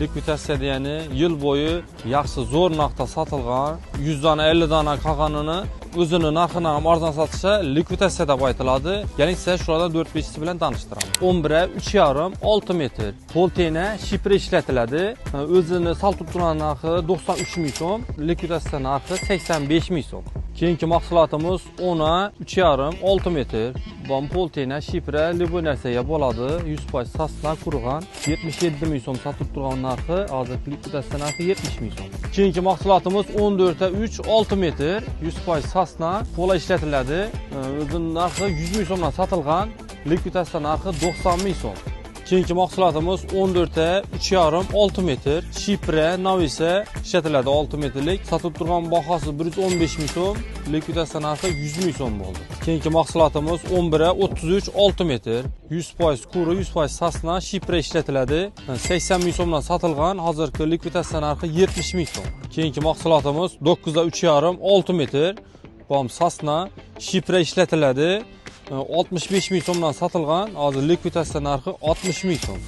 Likvidatsiya degani yil bo'yi yaxshi zo'r narxda sotilgan 100 dona 50 dona qolganini o'zini narxidan ham arzon sotishsa likvidatsiya deb aytiladi. Keling, sizlar shulardan 4-5 bilan tanishtiraman. 11 3,5 6 metr. Poltena shifr ishlatiladi. O'zini sotib turgan narxi 93 ming so'm, likvidatsiya narxi 85 ming so'm. Keyingi mahsulotimiz 10 3,5 6 metr. Bu poltena shifra любой narsaga bo'ladi. 100% sosna qurg'an 77 ming so'm sotib turgan narxi, hozir likvidatsiya narxi 70 ming so'm. Keyingi mahsulotimiz 14 3 6 metr, 100% sosna pola ishlatiladi. O'zining narxi 100 ming so'mdan sotilgan, likvidatsiya narxi 90 ming so'm. Keyingi mahsulotimiz 14 3,5 6 metr, shifra navisa ishlatiladi 6 metrlik. Sotib turgan bahosi 115 ming so'm, likvidatsiya narxi 100 ming so'm bo'ldi. Keyingi mahsulotimiz 11 33 6 metr, 100% quri, 100% sosna shifra ishlatiladi. 80 ming so'mdan sotilgan, hozirgi likvidatsiya narxi 70 ming so'm. Keyingi mahsulotimiz 9 3,5 6 metr, bu ham sosna shifra ishlatiladi. 65 ming so'mdan sotilgan, hozir likvidatsiya narxi 60 ming so'm.